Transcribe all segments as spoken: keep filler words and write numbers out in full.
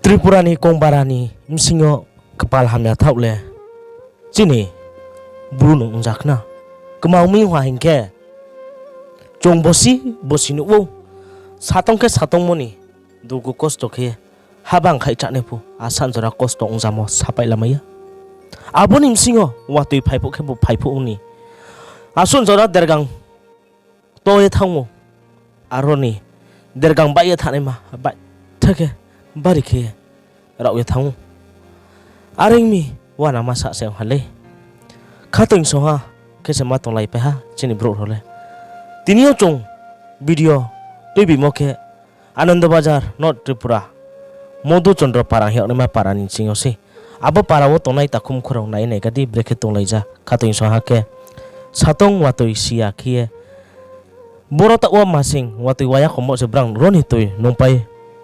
Tripura ni kongbara ni bsing yo kpal hamya thaoh le chini Bru no ongja khna. Kmang mi ha hing khe, chung bosi bosi nuh ou, satong khe satongmo ni dugu kosto khe, habang khaih chánai pho, asuh jora kosto ongjamo sapaih lamai ya. Abo ni bsing yo watoi phai phuh khe bo phai phuh ong ni. Asuh jora dergang to ye thanng ou. Aro ni dergang baih ye thanngnaima, baih tha khe bari khe rao ye thanng ou. Are ong mi, uanama sa se ong ha le. Khatungsung ha khe se ma tonglaipai ha chini brouh rao le. Tini yo chung video tuibimo khe Ananda Bazar, North Tripura, Madhu Chandra Para hing yagnaima para ni bsing yo sei. Abo para wo tongnai takhum khurao nai nai ga di, brekhe tonglai ja khatungsung ha khe. Satong watoi si ya khe ye, boro taoh wo masing watoi waya komo se brang ro ni toi nungpai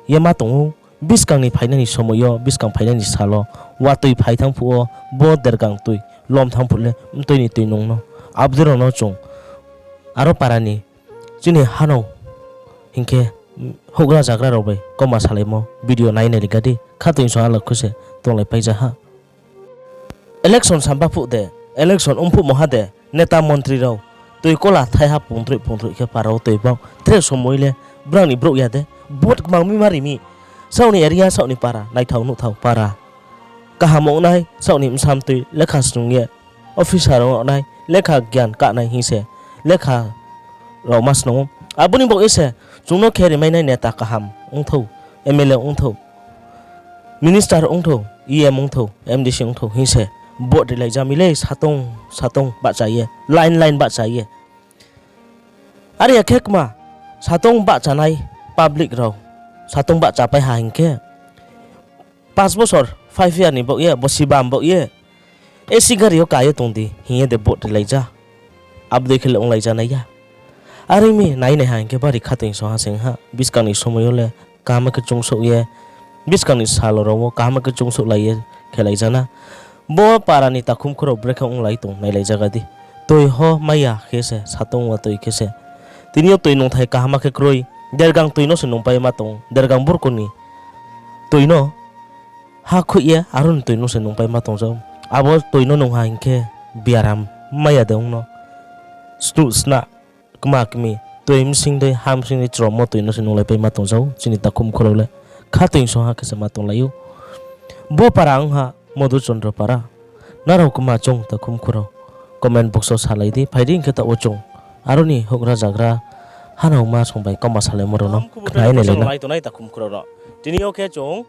ye ma tong ou. Buskang ni phainai ni somoi yo, buskang phainai ni sal wo watoi phai thanng phuh wo, bo dergang toi lom thanng phuh le mtoi ni toi nung no. Abo dei rao no chung aro para ni chini hanao hing khe, houhgra zagra rao bai kauma salaimo video nai nai ri ga di, khatungsung ha le khe se tonglaipai ja ha. Election samba phuh de, election ong phuhmo ha de, neta montri rao toi kola thaiha pungtroih pungtroih khe para wo toi bang tre somoi le brang ni brouh ya de, vote kmang mi ma ri mi, saoh ni area, saoh ni para, naithao nuhthao para, kaham ong nai, saoh ni bsa mtoi lekha snung ye, officer ong nai, lekha gyan kahnai hing se lekha rao ma snung ou. Abo ni baoh ye se chung no khe rimainai neta kaham ongthou, MLA ongthou, minister ongthou, EM ongthou, MDC ongthou hing se vote rilai ja mi le satong satong bahcha ye, line line bahcha ye. Are ya khe kma, satong bahchanai public rao, satong bahchapai ha hing khe, panch bosor, five year ni baoh ye, bosi bam baoh ye, AC gari yo ka ye tong di hing ye de vote rilai ja. Abo dei khe le onglai ja nai ya. Are mi nai nai ha hing khe bari khatungsung ha sing ha, buskang ni somoi yo le kaham khe choungsouh ye, buskang ni sal rao wo kaham khe choungsouhlai ye khelai ja na. Bo para ni takhum khurao brekhe onglai tong nailai ja ga di. Toi ho mai ya khe se, satong watoi khe se. Tini yo toi nungthai kaham khe kroi, dergang toi no se nungpai ma tong, dergang burkong ni toi no ha khoih ye aro ni toi no se nungpai ma tong jao. Abo toi no nung ha hing khe biaram mai ya de ong no. Snuh snah, kma kmi, toi bsing dei, ha bsing dei chromo toi no se nunglaipai ma tong jao chini takhum khurao le. Khatungsung ha khe se ma tonglai ou. Bo para ong ha Madhu Chandra Para. Nrao kma chung takhum khurao comment box wo salai di, phai di hing khe taoh wo chung aro ni houhgra zagra hanaoma song bai kauma salaimo rao no khna ye nai lai na. Tongnai takhum khurao rao, tini yo khe chung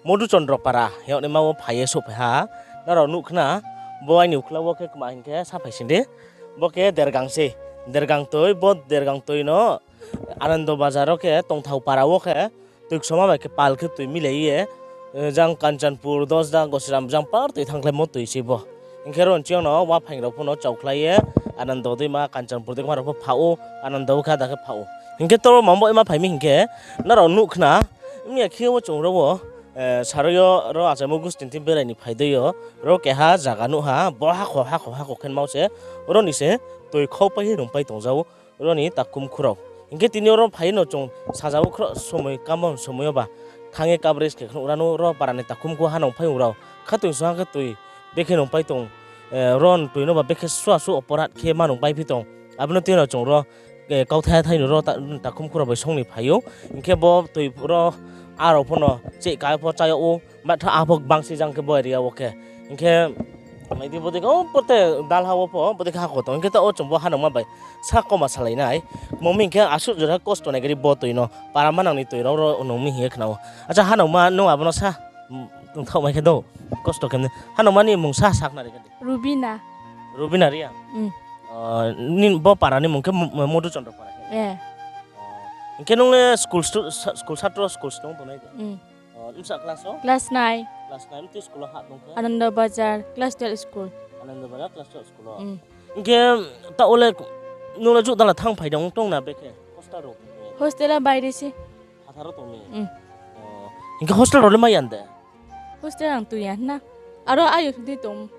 Madhu Chandra Para hing yagnaima wo phai ye souhphai ha. Nrao nuh khna, bo aini uklau wo khe kma hing khe saphai sing di. Bo khe dergang sei, dergang toi, bo dergang toi no Ananda Bazar wo khe Tongthao Para wo khe toi ksoma bai khe pal khe toi milai ye, jang Kanchanpur, Dosda, Gosiram jang par toi thanngkhlaimo toi sei bo. Hing khe ro nching yo no waphaing rao pho no chaukhlai ye, Ananda deima, Kanchanpur deima rao pho pha ou, Ananda wo khe ada khe pha ou. Hing khe toro mam bo ima phai mi hing khe, nrao nuh khna, mya khe wo chung ro wo, saro yo ro achaimo gustin thing berai ni phai dei yo, ro keha zaga nuh ha, bo hakho, hakho, hakho khe mau se, ro ni se toi khaupai ye nungpai tong jao, ro ni takhum khurao. Hing khe tini yo ro phai no chung saja wo khro somoi, kamon somoi yo ba, thanng ye coverage khe khnuh ra nou ro para ni takhum khu hanong phai ong rao, khatungsung ha khe toi bekhe nungpai tong, ro ni toi no ba bekhe sua su oporat khe ma nungpai phi tong. Abo no tini yo chung ro, kauthai thai no ro takhum khurao bai song ni phai ou. Hing khe bo toi ro arao pho no cheh ka pho chá yag ou, matha a pho gbang si jang khe bo area wo khe. Hing khe, nai di bodei khe, o, pote dalha wo pho, bodei khe hakho tong. Hing khe taoh wo chung bo hanongma bai sa kauma salai nai. Kmang mi hing khe asuh jora kosto nai gari bo toi no, para manang ni toi rao ro nung mi hing ye khna ou. Acha, hanongma nung abo no sa, tongthaoh mai khe do, kosto khe mni. Hanongma ni mung sa sakhnari khe di. Rubina. Rubina Reang? Bo para ni mung khe Madhu Chandra Para khe? Hing khe nung le school satro, school snung tongnai de? Bsa class o? Class nine. Class nine, mtui school o hah tong khe? Ananda Bazar, class twelve school. Ananda Bazar, class twelve school o. Hing khe taoh wo le nung le jouh dala thanng phai de ong tong na bekhe? Hostel rao tong mi? Hostel a baire se. Phathar wo tong mi? Hing khe hostel rao le mai ya de? Hostel ang tui ya na. Aro ayo sudi tong.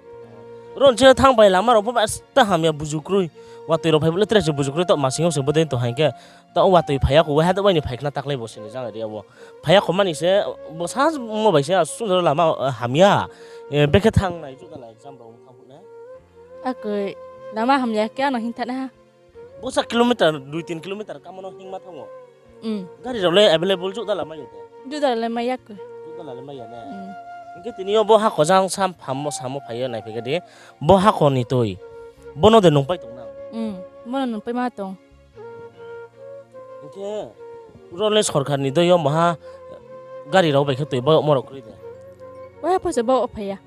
Ron se thanng bai lama rao pho ba sta hamya buju kroi. Watoi rao phai bo le tre se buju kroi, taoh masing yo se bodei tong haing khe. Taoh watoi phai ya kho, waiha de bai ni phai khna taklai bo sini jang area wo. Phai ya kho mani se, bo sa mo bai se, asung jora lama, eh, hamya. Eh, bekhe thanng nai, juda la exam rao thanng phuh na. Akoi, lama hamya khe ano hing thanng ha. Bo sa kilometer, dui tin kilometer kamo no hingma thanng ou. Hmm. Gari rao le available juda la mai ya de? Juda la le mai ya koi. Juda la le mai ya ne? Hmm. Hing khe tini yo bo hakho jang sam phamo samo phai ye naiphai khe di. Bo hakho ni toi. Bono de nungpai tong na? Hmm. Bono nungpai ma tong. Hing khe ro le sorkar ni doi yo maha gari rao bai khe toi bo mo rao kroi de? Waiha pho se bo phai ya.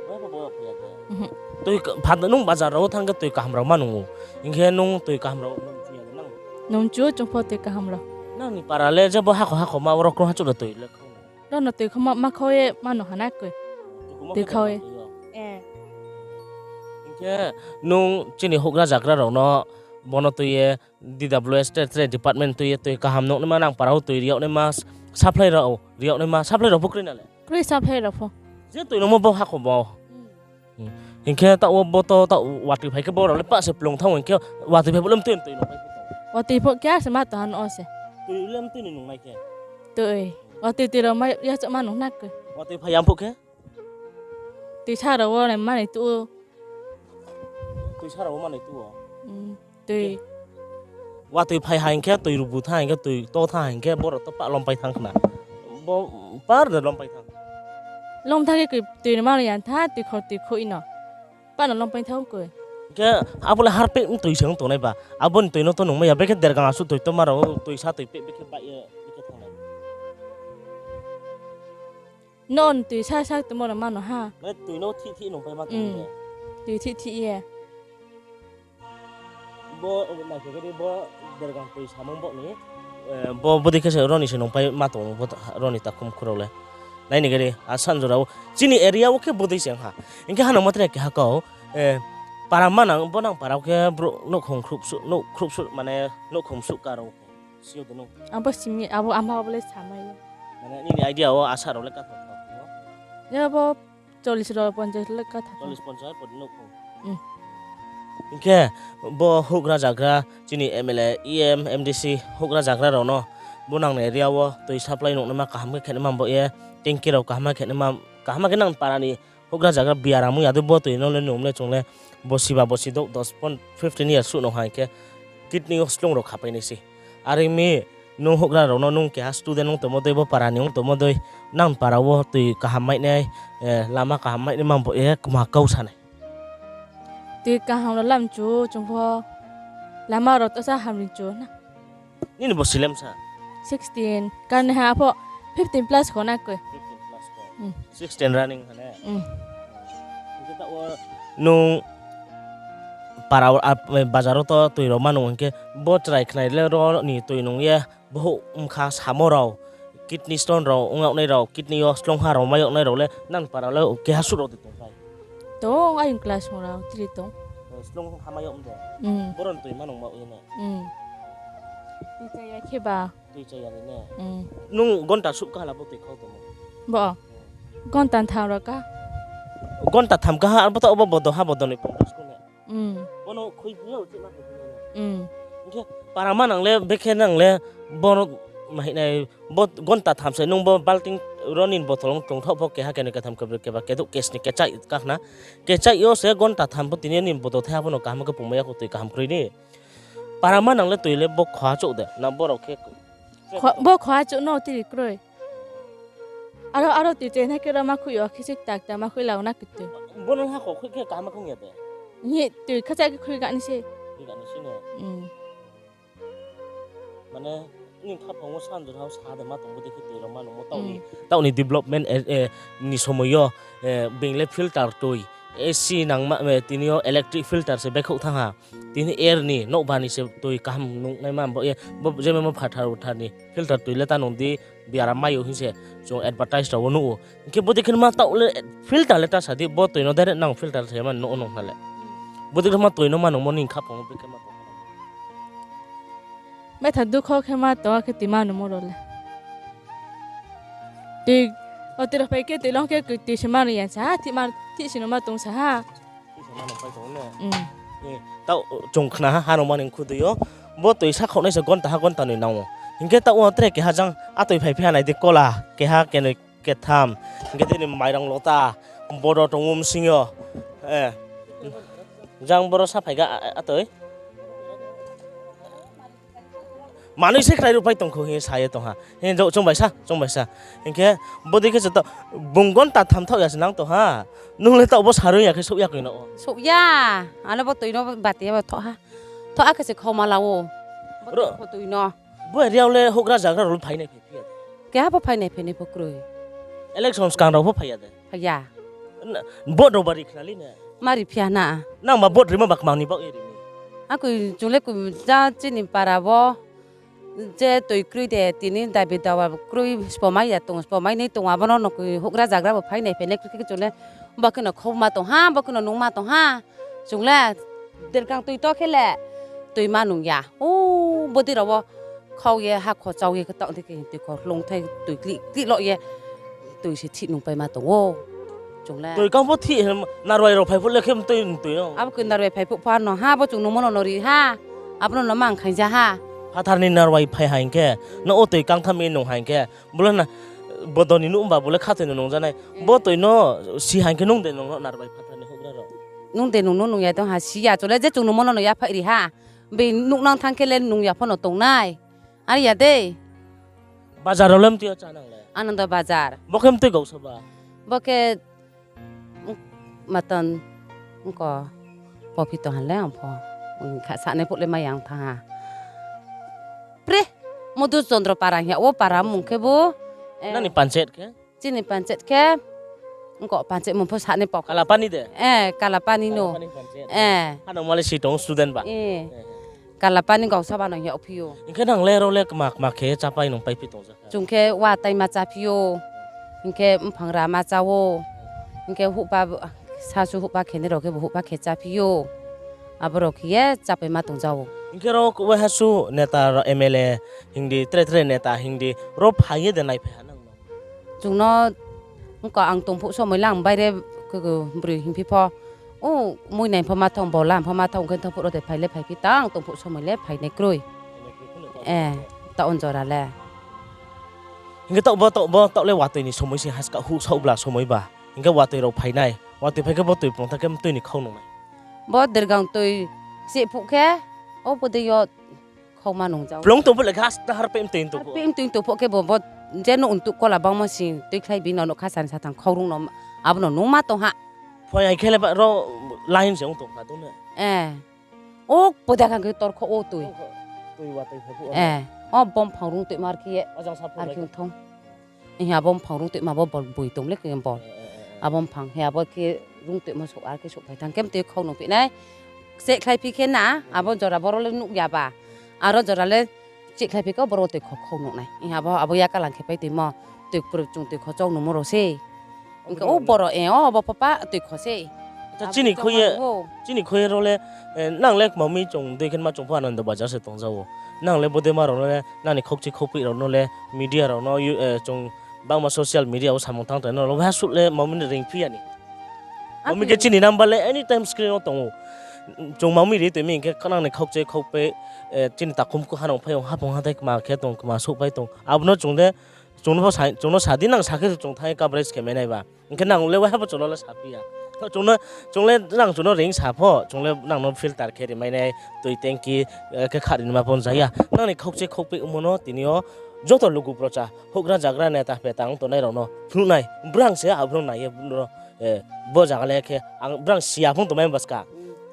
Waiha pho bo phai ya de? Mhm. Toi ka-, pha-, nung bazar rao thanng khe toi kaham rao ma nung ou. Hing khe nung toi kaham rao nung chu ya de nang? Nung chu chung pho toi kaham rao. Nang ni para le je bo hakho hakho ma ro krung ha chu de toi le khau. Ro no toi khau ma, ma khau ye ma no hana koi. Toi khau ye. Eh. Hing khe nung chini houhgra zagra rao no bono tui ye D W S tre tre department tui ye toi kaham nuh naima nang para wo toi ri yag naima supply rao ri yag naima supply rao pho kroi na le? Kroi supply rao pho. Je toi nungmo bo hakho bo. Hmm. Hmm. Hing khe taoh wo bo to taoh watoi phai khe bo rao le pah se plung thanng hing khe watoi phai bo le mtoi toi nung pai pho. Watoi pho khe se ma tong ha no se. Toi le mtoi ni nung nai khe. Toi. Watoi toi rao ma ya chouh ma nung na koi. Watoi phai ya pho khe? Toi sa rao wo nai ma nai tu ou. Toi sa rao wo ma nai tu ou. Hmm. Toi. Watoi phai ha hing khe toi rubu tha hing khe toi to tha hing khe bo rao to pah lom pai thanng khna. Bo par de lom pai thanng. Lom thanng khe koi toi ni ma no ya tha, toi khor toi khoi no. Pah no lom pai thanng koi. Khe abo le harpeh mtoi se ong tongnai ba. Abo ni toi no to nung mai ya, bekhe dergang asuh toi to ma rao, toi sa toi peh, bekhe baih ye, bekhe thanng nai. No toi sa sa tongmo no mano ha. Mane toi no thih thih nung pai ma tong de. Toi thih thih ye. Bo, naikhe khe di bo dergang toi samung bo ni, eh, bo bodei khe se ro ni se nung pai ma tong bo ro ni takhum khurao le. Nai ni khe di, a sanjora wo. Chini area wo khe bodei se ong ha. Hing khe hanang ma tre keha kau, eh, para manang, bo nang para wo khe brouh nouhkhong khrupsuh, nouh khrupsuh, mane nouhkhong suh karo. Sio de nung? Abo simi, abo ama abo le samai ya. Mane nini idea wo asa rao le katha tha tong ou? Ya bo chollis rao ponchas le katha tong. Chollis ponchas podi nouhkhong. Hmm. Hing khe bo houhgra zagra chini M L A, E M, M D C houhgra zagra rao no bo nang ni area wo toi supply nung naima kaham khe khe naima bo ye, tanki rao kaham khe naima, kaham khe nang para ni houhgra zagra biaram ong ya de bo toi no le nung le chung le bosi ba bosi douh dos pon fifteen years suh no hai khe kidney yo slung rao khapai nai se. Are mi nung houhgra rao no nung keha student ong tongmo dei bo para ni ong tongmo dei nang para wo toi kaham mai nai, eh, lama kaham mai nai ma bo ye kma kau sa nai. Toi kaham rao lam chu chung pho lama rao to sa ham ri chu na. Nini bosi lemsa? Sixteen. Kani ha pho fifteen plus kho na koi. Fifteen plus kho. Hmm. Sixteen running ha ne? Hmm. Hing khe taoh wo nung para wo, ap-, bazar wo to toi rao ma nung hing khe bo chrai khnai le ro ni toi nung ye bohouh mkha samo rao, kidney stone rao ong yag nai rao, kidney yo slung ha rao mai yag nai rao le nang para le keha suh rao de tong pai? Tong, ayong class rao chiri tong. Slung ha mai yag de? Hmm. Boro ni toi ma nung ma wi ne? Hmm. Toi chaya khe ba. Toi chaya ni ne? Hmm. Nung gonta suh kaha la bo toi khau tongmo? Bo? Gonta tham rao ka. Gonta tham kaha, arbo to obo bodo ha bodo ni pondro school ne? Hmm. Bono khui phi yo, chih ma khui phi yo. Hmm. Hing khe para ma nang le, bekhe nang le, bono ma hing nai, bo gonta tham se nung bo balting ro nini botol ong tongthaoh pho keha, kenoi, ketham, kebroi, keba, kedouh, kesni, kechai kakhna. Kechai yo se gonta tham pho tini nini botol thaiha pho no kaham khe pungmai ya kho toi kaham kroi ni. Para ma nang le toi le bo khoha chouh de, na borao khe. Kho-, bo khoha chouh no tiri kroi. Aro, aro toi toi na khe ro ma khui yo, khe se kta kta ma khui lao na khe toi. Bono ha kho khui khe kaham khe ong ya de. Ni toi khacha khe khui ga ni se. Khui ga ni se no. Hmm. Mane, nini khaphang wo sanjora wo sa de ma tong bo dei khe toi rao ma nung mo taoh ni, hmm, taoh ni development, eh, eh, ni somoi yo, eh, being le filter toi, A C nangma, eh, tini yo electric filter se bekhouh thanng ha. Tini air ni, nouhbar ni se toi kaham nung nai ma bo ye, bo je ma phathar uthar ni filter toi le ta nung di, biaram mai ou hing se chung advertise rao wo nuh ou. Hing khe bodei khe ma taoh le filter le ta sa di, bo toi no direct nang filter se ma nuh ou nung na le. Bodei khe ma toi no ma nung mo nini khaphang wo bekhe ma tong. Betha dukho khe ma tong khe toi ma nung mo ro le. Toi, o toi rao phai khe toi long khe toi se ma nung ya sa ha, thih ma, thih se no ma tong sa ha. Mano pai tong ne? Mm. Eh, taoh chung khna ha, ha no mani khu dui yo. Bo toi sa khaoh nai se gonta ha gonta noi nang ou. Hing khe taoh wo tre keha jang atoi phai phi ha nai di kola, keha kenoi ketham. Hing khe tini mairang lota, bodo tong ou bsing yo. Eh. Jang boro sa phai ga, a-, atoi. Manoi se krai ruh pai tong kho hing ye sa ye tong ha. Hing khe chung bai sa, chung bai sa. Hing khe bodei khe se to bung gonta tham thaoh ya se nang tong ha. Nung le taoh bo sarui ya khe souh ya koi no o. Souh ya. Ano bo toi no bati ya bo thoh ha. Thoh ha khe se khauma la ou. Bo Ro- toi pho toi no. Bo area wo le houhgra zagra rao le phai nai phai phi ya de? Keha pho phai nai phai nai pho kroi. Election skang rao pho phai ya de? Phai ya. Na, vote rao ba ri khna li ne? Ma ri phi ya na. Nang ba vote rimo ba kmang ni baoh ye ri mi? Akoi chung le koi ja chini para wo je toi kroi de, tini dabi dawa kroi spomai ya tong, spomai nai tong, abo no no koi houhgra zagra bo phai nai phai nai kroi khe chung le bo khe no khauma tong ha, bo khe no nungma tong ha. Chung le derkang toi to khe le toi ma nung ya. O bodei rao wo khau ye, hakho chau ye, khe taoh di khe toi kho hlongthai toi klih klih lo ye toi se thih nungpaima tong ou. Chung le toi kang pho thih, narwai rao phai phuh le khe mtoi mtoi o. Abo koi narwai phai phuh pha no ha, bo chung nungmo no no ri ha. Abo no no mang khaingja ha. Phathar ni narwai phai ha hing khe, no o toi kangtham ye nung ha hing khe, bo le na, bodo ni nuh ba bo le khathoi no nungja nai. Bo toi no si ha hing khe nung de nung no narwai phathar ni houhgra rao? Nung de nung no nung ya tong ha, si ya chung le je chung nungmo no no yaphaih ri ha. Bei nuhnang thanng khe le nung ya pho no tong nai. Are ya de. Bazar rao le mtoi yo chá nang le? Anando Bazar. Bo khe mtoi gausa ba? Bo khe, mm, matan, ongko, pophi tong ha le ang pho. Kha sanai phuh le mai yang thanng ha. Pre, Modhu Chondro para hing ya, o para mung khe bo, eh, nang ni panchayat khe? Chini panchayat khe, ongko panchayat mung pho sanai pho. Kalapani de? Eh, Kalapani no. Kalapani panchayat. Eh. Ano male si tong student ba? Eh. Eh. Kalapani gausa ba no hing yagphi ou. Hing khe nang le ro le kma kma khe chápai nung paiphi tong ja kha? Chung khe wa taima cháphi ou. Hing khe mphang rama chá ou. Hing khe houhba, sasu houhba khenai rao khe bo houhba khe cháphi ou. Abo rao khe ye chápaima tong ja ou. Hing khe ro waiha su neta rao, M L A hing di, tre tre neta hing di, ro phai ye de naiphai ha nang no? Chung no, ongko ang tong phuh somoi le ang baire khe broi hingphi pho, o, mui nai pho ma thanng, bola pho ma thanng, ong khe thanng phuh rao de phai le phaiphi tang, tong phuh somoi le phainai kroi. Eh, taoh on jora le. Hing khe taoh bo, taoh bo, taoh le watoi ni somoi se haska huh saohbla somoi ba. Hing khe watoi rao phainai. Watoi phai khe bo toi pungtha khe mtoi ni khau nung nai. Bo dergang toi cheh phuh khe, o bodei yo khauma nung ja ou. Plung tong phuh le gas ta harpeh mtoi tong phuh. Harpeh mtoi tong phuh khe bo, bo je nouh ntuh kola bangmo sing tuikhlai bi no nouh kha san sathang khau rung no abo no nungma tong ha. Phai hai khe le ba ro line se ong tong kha tong ne? Eh. O poda kha khe torkho o toi. Toi watoi phai phuh o. Eh. O bomphang rung toima ar khe ye. Ar khe ong thong. Hing abo mphang rung toima bo bol boi tong le khe bol. Abo mphang he abo khe rung toimo souh ar khe souhphai thanng khe mtoi khau nung phi nai. Chehkhlaiphi khe na, abo jora boro le nuh ya ba. Aro jora le chehkhlaiphi khe boro toi kho khau nung nai. Hing abo, abo yakalang khe pai toimo. Toi kpro chung toi kho chau nungmo rao se. Hing khe o boro, eh, o abo pho pa toi kho se. Acha, chini khoi ye, chini khoi ye ro le, eh, nang le kma mi chung dei khe ma chung pho Anando Bazar se tong ja ou. Nang le bodei ma rao no le, nang ni khaukchi khaukpeh rao no le, media rao no, chung bangma social media wo samung tang tong no le, waiha suh le ma mi ni reingphi ya ni. Ma mi khe chini number le anytime screen wo tong ou. Chung ma mi ri toi mi hing khe nang ni khaukchi khaukpeh, chini takhum khe ha nung phai ou, haphung hathai kma khe tong, kma souhpai tong. Abo no chung le, chung no sa di nang sa khe chung thanng ye coverage khe mai nai ba. Hing khe nang le waiha pho chung no le saphi ya. Chung no, chung le nang chung no reing sa pho, chung le nang no filter khe ri mai nai, toi tanki, khe khah ri ni ma pho ja ya. Nang ni khaukchi khaukpeh ongmo no tini yo joto lugu procha, houhgra zagra neta peta ong tongnai rao no phnuh nai, brang se abrao nai ye, bo zaga le khe, brang siya phung tongmai ba ska.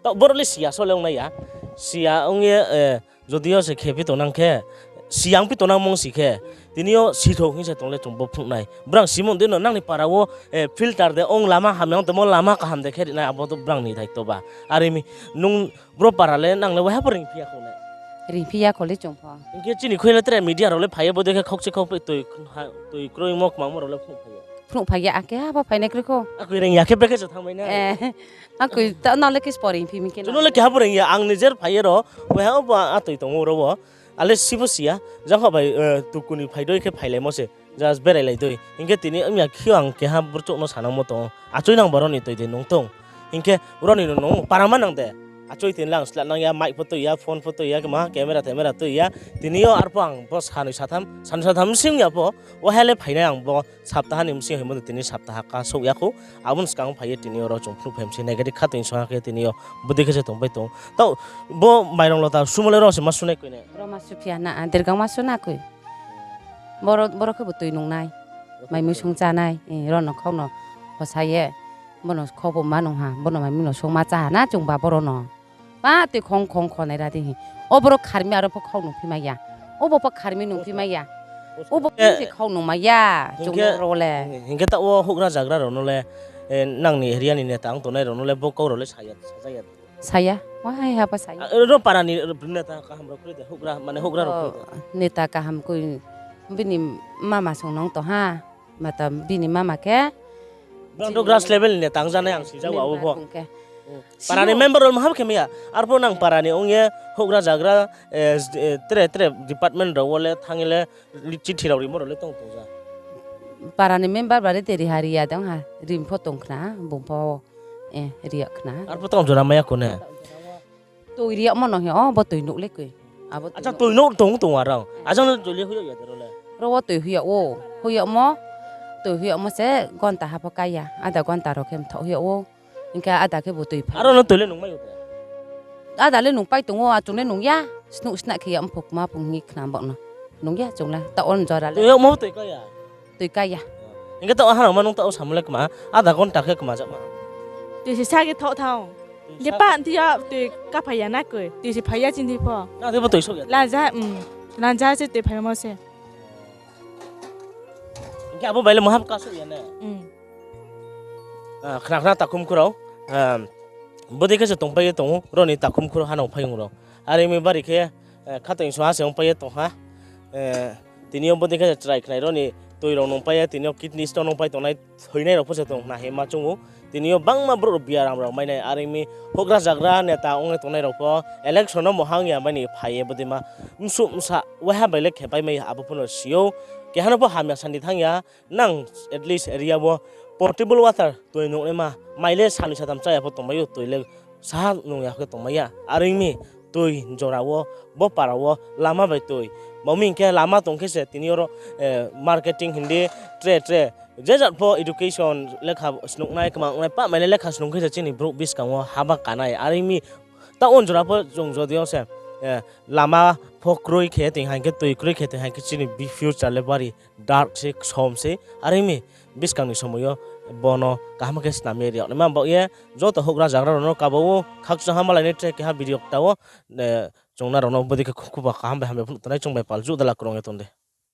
Taoh boro le siya so le ong nai ya. Siya ong ye, jodi yo se khephi tongnang khe, siyang phi tongnang mong si khe, tini yo sithou hing se tong le chung bo phnuh nai. Brang simung dei no nang ni para wo, filter de ong lama hamya ong tongmo lama kaham de khe ri nai abo to brang ni daito ba. Are mi nung bro para le nang le waiha pho reingphi ya kho le. Reingphi ya kho le chung pho. Hing khe chini khoi le tre media rao le phai ye bodei khe khaukchi khaukpeh toi kroimo kmangmo rao le phnuh phai ya. Phnuh phai ya, akhe ha pho phainai kroi kho. Akoi reing ya khe brekhe se thanngmai nai. Akoi ta nang le khe spor reingphi mi khe. Chung no le keha pho reing ya, ang nijer phai ye ro, waiha pho atoi tong ou ro wo. Ale si pho siya, jang kha bai, tukuni phai doi khe phailaimo se, just berailai doi. Hing khe tini mya khe ang keha burchouh no sanangmo tong ou. Achoi nang boro ni toi de nung tong. Hing khe ro ni no nung para ma nang de. Achoi tini le ang slat nang ya, mic pho tui ya, phone pho tui ya, kma camera temera tui ya. Tini yo arphuh ang bo sanoi satham, sanoi satham sing ya pho, waha le phainai ang bo saptaha ni bsing hoimo de tini saptaha kasouh ya khou. Abo ni skang phai ye tini yo ro chung phnuh phaim se negative kha tong song ha khe tini yo bodei khe se tongpai tong. Taoh bo Mairong Lota sumo le ro se ma sunai koi ne? Ro ma suphi ya na, dergang ma suna koi. Boro, boro khe bo tui nungnai. Mai mui sung chánai, eh, ro no khau no hosa ye. Bo no khau bo ma nung ha, bo no mai mui no sung ma chá ha na chung ba boro no. Pa tui khong khong khonai ra di hi. O boro kharmi aro pho khau nung phi mai ya. O bo pho kharmi nung phi mai ya. O bo khe se khau nung mai ya, chung hingkhe, ro le. Hingkhe taoh wo houhgra zagra rao no le, eh, nang ni area ni neta ong tongnai rao no le bo kau rao le saya, saja ya. Saya, wahai ha pho saya. Ah, ro para ni, ro neta kaham rao kri de, houhgra, mane houhgra rao kri de. Neta kaham koi, bini mama song nong tong ha. Mata bini mama khe. Bang to grass level ni neta ong janai ang sija wa abo pho. Para ni member rao maham khe maya. Arphuh nang para ni ong ye houhgra zagra, eh, eh, tre tre department rao wo le thanng ye le chithi rao rimo rao le tong tong ja. Para ni member ba le teri ha ri ya de ong ha, rim pho tong khna, bung pho, eh, ri ya khna. Arphuh tong jora maya kone. Tui ri yagmo no hi, o bo tui nuh le koi. Abo tui nuh tong tong arang. Ajang no tui le hui yag ya de ro le. Ro wo tui hui yag ou, hui yagmo, tui hui yagmo se gonta ha pho kai ya, ada gonta rao khe mthaoh hui yag ou. Hing khe ada khe bo tui pha. Aro no tui le nung mai ou de? Ada le nung pai tong ou, achung le nung ya, snuh snah khe ya mphuk ma phung hing ye khna bo no. Nung ya chung le, taoh wo jora le. Tui yagmo tui kai ya? Tui kai ya. Hing khe taoh wo hanang ma nung taoh wo samo le kma, ada gonta khe kma jama. Tui se sa khe thaoh thanng. Tui de sa pa, tui yo tui kaphai ya na koi, tui se phai ya chini pho. Na de bo tui souh ya? Lanja, um, lanja se tui phaimo se. Hing khe abo bai le maham kasouh ya ne? Ah, khna khna takhum khurao. Ah, bodei khe se tongpai ye tong ou, ro ni takhum khurao hanang phai ong rao. Are mi bari khe, eh, khatoi song ha se ongpai ye tong ha. Eh, tini yo bodei khe se chrai khnai ro ni tui rao nungpai ye, tini yo kidney stone ongpai tongnai, thoinai rao pho se tong khna hima choung ou. Tini yo bangma brouh rao biaram rao mainai, are mi houhgra zagra neta ong ye tongnai rao pho election no mohang ya mai ni phai ye bodei ma msuh msa waiha bai le khe pai mai ya abo pho no si ou. Keha no pho hamya sandi thanng ya. Nang at least area wo potable water tui nungnaima, mai le sanoi satham chá ya pho tongmai ou, tui le saha nung ya khe tongmai ya. Are ong mi tui jora wo, bo para wo lama bai tui. Bo mi hing khe lama tong khe se tini yo ro, eh, marketing hindi tre tre. Je jat pho education lekha snungnai, kma wngnai, pah mai le lekha snung khe se chini brouh buskang wo haba kanai. Are ong mi taoh wo jora pho chung jodi yo se, eh, lama pho kroi khe tong ha hing khe, tui kroi khe tong ha hing khe chini bi future le bari dark se, ksom se. Are ong mi buskang ni somoi yo bo no kaham khe snam ye ri yag naima baoh ye joto houhgra zagra rao no kaba ou, khakchang ha malai nai tre keha video kta wo, eh, chung nrao no bodei khe khuba kaham bai hamya phnuh tongnai, chung bai pal juh dala krung ye tong di.